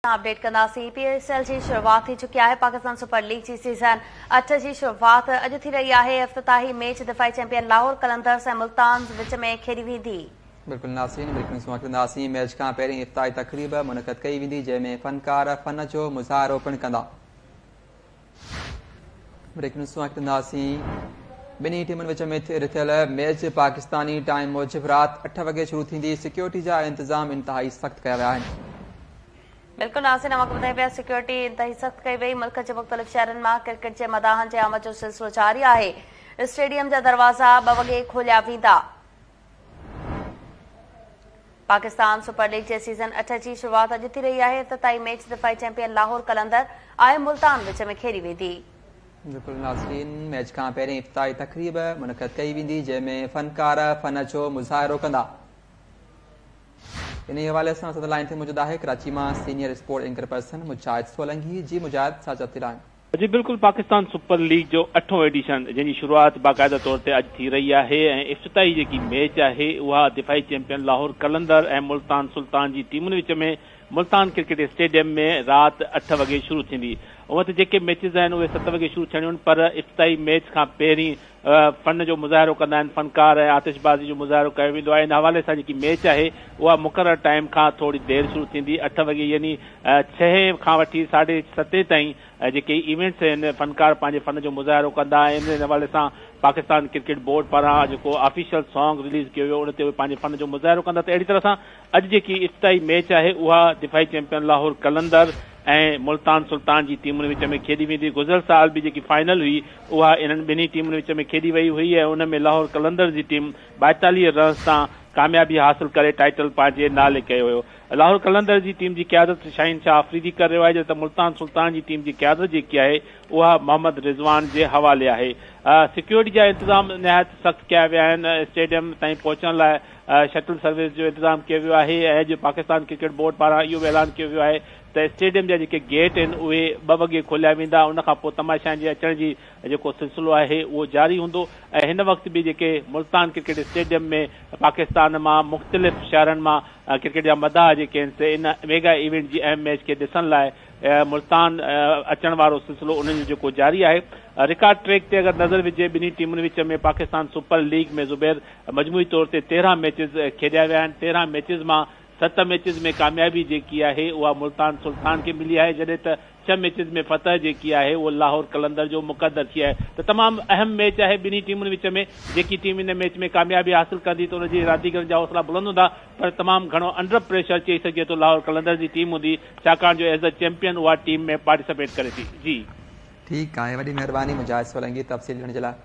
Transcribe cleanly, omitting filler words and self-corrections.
Update ڪنداسين. P S L جي شروعات ٿي چڪي آهي. پاڪستان سپر ليگ جي سيزن 8 جي شروعات اڄ ٿي رهي آهي. افتتاحي ميچ دفاعي چيمپيئن لاهور قلندرز ۽ ملتان وچ ۾ کيڏي ويندي. بلڪل ناظرين بريڪنگ نيوز ڪنداسين. ميچ کان پهرين افتتاحي تقريب منعقد ڪئي ويندي، جنهن ۾ فنڪار فن جو مظاهرو پڻ ڪندا. بريڪنگ نيوز ڪنداسين. ٻنهي ٽيمن وچ ۾ رٿيل ميچ پاڪستاني ٽائيم موجب رات 8 وڳي شروع ٿيندي. سيڪيورٽي جا انتظام انتهائي سخت ڪيا ويا آهن. بلڪل ناظرين، اوهان کي ٻڌايون پيا، سيڪيورٽي انتهائي سخت ڪئي وئي. ملڪ جي مختلف شهرن مان ڪرڪيٽ جي مداحن جي آمد جو سلسلو جاري آهي. اسٽيڊيم جا دروازا 2 وڳي کوليا ويندا. پاڪستان سپر ليگ جي سيزن 8 جي شروعات اڄ ٿي رهي آهي. افتتاحي ميچ دفاعي چيمپيئن لاهور قلندر ۽ ملتان وچ ۾ کيڏي ويندي. بلڪل ناظرين، ميچ کان پهرين افتتاحي تقريب منعقد ڪئي ويندي، جنهن ۾ فنڪار فن جو مظاهرو ڪندا. انهي حوالي سان اسان لائين تي موجود آهي ڪراچي مان senior sport anchor person Mujahid Solangi. جي مجاهد، ڇا تفصيل آهن؟ جي بلڪل، پاڪستان سپر ليگ جو اٺون ايڊيشن جنهن جي شروعات باقاعده طور تي اڄ ٿي رهي آهي ۽ افتتاحي جيڪي ميچ آهي اها دفاعي چيمپيئن لاهور قلندر ۽ ملتان سلطان جي ٽيمن وچ ۾ ملتان ڪرڪيٽ اسٽيڊيم ۾ رات 8 وڳي شروع ٿيندي. هونئن ته جيڪي ميچز آهن اهي 7 وڳي شروع ٿيڻيون آهن، پر افتتاحي ميچ کان پهرين فن جو مظاهرو ڪندا آهن فنڪار ۽ آتشبازي جو مظاهرو ڪيو ويندو آهي. ان حوالي سان جيڪي ميچ آهي اها مقرر ٽائيم کان ٿوري دير شروع ٿيندي، 8 وڳي يعني ڇهين کان وٺي ساڍي ستين تائين جيڪي ايونٽس آهن فنڪار پنهنجي فن جو مظاهرو ڪندا ۽ ان حوالي سان پاڪستان ڪرڪيٽ بورڊ پاران جيڪو آفيشل سانگ رليز ڪيو ويو ان تي اهي پنهنجي فن جو مظاهرو ڪندا. ته اهڙي طرح سان اڄ جيڪي افتتاحي ميچ آهي اها دفاعي چيمپيئن لاهور قلندر ۽ ملتان سلطان جي ٽيمن وچ ۾ کيڏي ويندي. گذريل سال به جيڪي فائنل هئي اها انهن ٻنهي ٽيمن وچ ۾ کيڏي وئي هئي ۽ ان ۾ لاهور قلندر جي ٽيم 42 رنز تان ڪاميابي حاصل ڪري ٽائيٽل پنهنجي نالي ڪيو هيو. لاهور قلندر جي ٽيم جي قيادت شاهين شاهه آفريدي ڪري رهيو آهي، جڏهن ته ملتان سلطان جي ٽيم جي قيادت جيڪي آهي اها محمد رضوان جي حوالي آهي. سيڪيورٽي جا انتظام نهايت سخت ڪيا ويا آهن. اسٽيڊيم تائين پهچڻ لاء شٽل سروس جو انتظام ڪيو ويو آهي ۽ اڄ پاڪستان ڪرڪيٽ بورڊ پاران اهو به اعلان ڪيو ويو آهي ته اسٽيڊيم جا جيڪي گيٽ آهن اهي 2 وڳي کوليا ويندا، ان کان پوء تماشائين جي اچڻ جي جيڪو سلسلو آهي اهو جاري هوندو ۽ هن وقت به جيڪي ملتان ڪرڪيٽ اسٽيڊيم ۾ پاڪستان مان مختلف شهرن مان ڪرڪيٽ جا مداح جيڪي آهن سي ان ميگا ايونٽ جي اهم ميچ کي ڏسڻ لاء ملتان اچڻ وارو سلسلو انهن جو جيڪو جاري آهي. رڪارڊ ٽريڪ تي اگر نظر وجهي ٻنهي ٽيمن وچ ۾ پاڪستان سپر ليگ ۾ زبير مجموعي طور تي 13 ميچز کيڏيا ويا آهن، 13 ميچز مان 7 ميچز ۾ ڪاميابي جيڪي آهي اها ملتان سلطان کي ملي آهي، جڏهن ته 6 ميچز ۾ فتح جيڪي آهي اهو لاهور قلندر جو مقدر ٿي آهي ته تمام اهم ميچ آهي ٻنهي ٽيمن وچ ۾، جيڪي ٽيم ان ميچ ۾ ڪاميابي حاصل ڪندي ته ان جي رانديگرن جا حوصلا بلند هوندا، پر تمام گهڻو انڊر پريشر چئي سگهجي ٿو لاهور قلندر جي ٽيم هوندي، ڇاڪاڻ جو ايز ا چيمپيئن اها ٽيم ۾ پارٽيسپيٽ ڪري ٿي. جي. ٺيڪ آهي، وڏي مهرباني مجاهد سولنگي تفصيل ڏيڻ جي لاء.